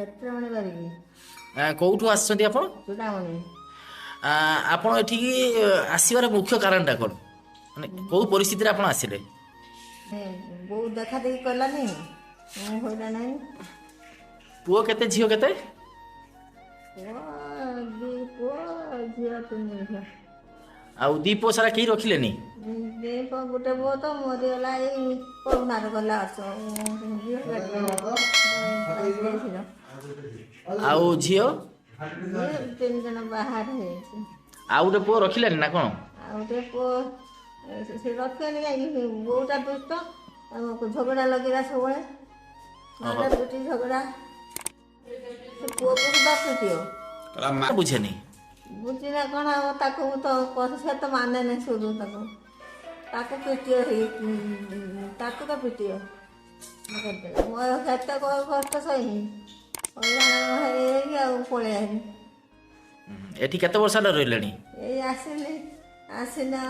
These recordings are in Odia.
କ୍ଷେତ୍ରମଣି ବାରିକି। କୋଉଠୁ ଆସିଛନ୍ତି ଆପଣ? ଚୂଡ଼ାମଣି। ଆପଣ ଏଠିକି ଆସିବାର ମୁଖ୍ୟ କାରଣଟା କ'ଣ? ମାନେ କୋଉ ପରିସ୍ଥିତିରେ ଆପଣ ଆସିଲେ? ବୋଉ ଦେଖା ଦେଖି କଲାନି, ମୁଁ ହଇରାଣ ହେଲି। ପୁଅ କେତେ, ଝିଅ କେତେ? ପୁଅ ଦି ପୁଅ, ଝିଅ ତିନି ଝିଅ। ଆଉ ଦି ପୁଅ ସାରା କେହି ରଖିଲେନି? ଦି ପୁଅ, ଗୋଟେ ପୁଅ ତ ମରିଗଲା, ଏଇ କରୁଣାରେ ଗଲା ଆସ। ଆଉ ଝିଅ? ତିନି ଜଣ ବାହାରେ ହେଇଛି। ଆଉ ଗୋଟେ ପୁଅ ରଖିଲେନି ନା କ'ଣ? ଆଉ ଗୋଟେ ପୁଅ ସେ ରଖିବେନି କାହିଁକି? ବୋଉଟା ଦୁଷ୍ଟ ଆଉ ଝଗଡ଼ା ଲଗେଇଲା ସବୁବେଳେ, ମାଡ଼ା ପିଟି ଝଗଡ଼ା। ସେ ପୁଅକୁ ସୁଦ୍ଧା ପିଟିବ। ବୁଝେନି। ବୁଝିଲା କ'ଣ ଆଉ ତାକୁ ତ, ସେ ତ ମାନେନି ସୁଧୁ। ତାକୁ ତାକୁ ପିଟିବ, ତାକୁ ତ ପିଟିବ। ମୋ କେତେ କଷ୍ଟ ସହି ହଇରାଣ ହେଇକି ଆଉ ପଳେଇ ଆଇଲି। ଏଠି କେତେ ବର୍ଷ ହେଲା ରହିଲେଣି? ଏଇ ଆସିଲି, ଆସିଲା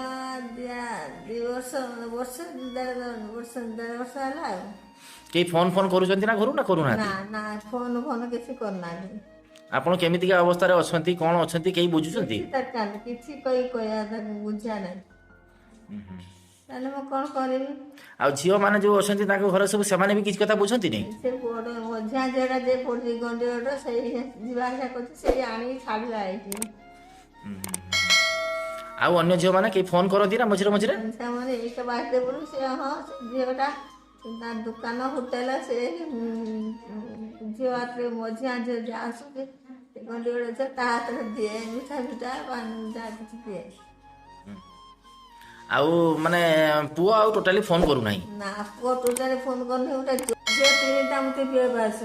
2 ବର୍ଷ, ବର୍ଷ ଦେଢ଼ ବର୍ଷ, ଦେଢ଼ ବର୍ଷ ହେଲା। ଆଉ କେହି ଫୋନ ଫୋନ କରୁଛନ୍ତି ନା ଘରୁ ନା କରୁନାହାନ୍ତି? ନା ନା, ଫୋନ ଫୋନ କିଛି କରୁନାହାନ୍ତି। ଆପଣ କେମିତିକା ଅବସ୍ଥାରେ ଅଛନ୍ତି, କ'ଣ ଅଛନ୍ତି, କେହି ବୁଝୁଛନ୍ତି? କିଛି ଦରକାର ନାହିଁ, କିଛି କହି କହିବା ତାକୁ ବୁଝିବା ନାହିଁ। ତାହେଲେ ମୁଁ କ'ଣ କରିବି? ଆଉ ଝିଅ ମାନେ ଯୋଉ ଅଛନ୍ତି ତାଙ୍କ ଘରେ ସବୁ, ସେମାନେ ବି କିଛି କଥା ବୁଝନ୍ତିନି? ସେ ବଡ଼ ମଝିଆ ଝିଅଟା ଯେ ପଡୁଛି ଗଣ୍ଡିଗଡ଼, ସେଇ ଯିବା ଆସିବା କରୁଛି, ସେଇ ଆଣିକି ଛାଡ଼ିଲା ଏଇଠି। ଆଉ ଅନ୍ୟ ଝିଅ ମାନେ କେହି ଫୋନ କରନ୍ତି ନା ମଝିରେ ମଝିରେ? ସେମାନେ ଏଇଟା ବାସୁଦେବପୁର, ସେ ହଁ, ସେ ଝିଅଟା ତା ଦୋକାନ ହୋଟେଲ, ସେ ଝିଅ ହାତରେ, ମଝିଆ ଝିଅ ଯାହା ଆସୁଛି ସେ ଗଣ୍ଡିଗଡ଼ ଝିଅ, ତା ହାତରେ ଦିଏ ମିଠା ଫିଠା ଯାହା କିଛି ଦିଏ। ଆଉ ମାନେ ପୁଅ ଆଉ ଟୋଟାଲି ଫୋନ କରୁନାହିଁ? ନା, ପୁଅ ଟୋଟାଲି ଫୋନ କରୁନି। ଗୋଟେ ଝିଅ ତିନିଟା ମୋତେ ବିଏ ପାସ,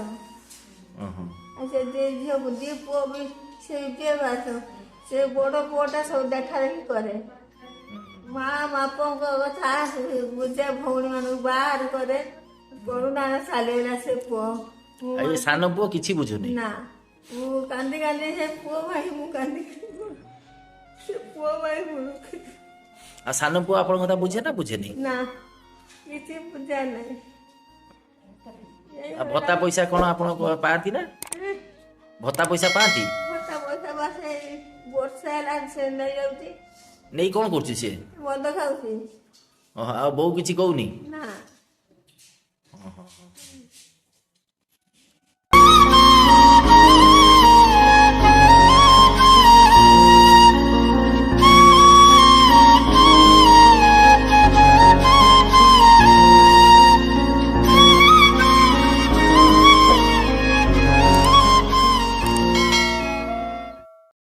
ଆଉ ସେ ଦି ଝିଅକୁ, ଦି ପୁଅ ବି ସେ ବିଏ ପାସ। ସେ ବଡ଼ ପୁଅଟା ସବୁ ଦେଖା ଦେଖି କରେ, ମା ବାପଙ୍କ କଥା ବୁଝେ, ଭଉଣୀମାନଙ୍କୁ ବାହାର କରେ। କରୁଣାରେ ଚାଲିଗଲା ସେ ପୁଅ। ଆଉ ଏ ସାନ ପୁଅ କିଛି ବୁଝୁନି? ନା, ମୁଁ କାନ୍ଦି କାନ୍ଦି ସେ ପୁଅ ଭାଇ, ମୁଁ କାନ୍ଦି ସେ ପୁଅ ଭାଇ ମୁଁ। ଆଉ ସାନ ପୁଅ ଆପଣଙ୍କ କଥା ବୁଝେ ନା ବୁଝେନି? ନା, କିଛି ବୁଝା ନାହିଁ। ଆଉ ଭତ୍ତା ପଇସା କ'ଣ ଆପଣ ପାଆନ୍ତି ନା? ଭତ୍ତା ପଇସା ପାଆନ୍ତି? ଭତ୍ତା ପଇସା ବାସ ବର୍ଷା ହେଲା ସେ ନେଇଯାଉଛି। ନେଇ କ'ଣ କରୁଛି ସିଏ? ମଦ ଖାଉଛି। ଓହୋ, ଆଉ ବୋଉ କିଛି କହୁନି?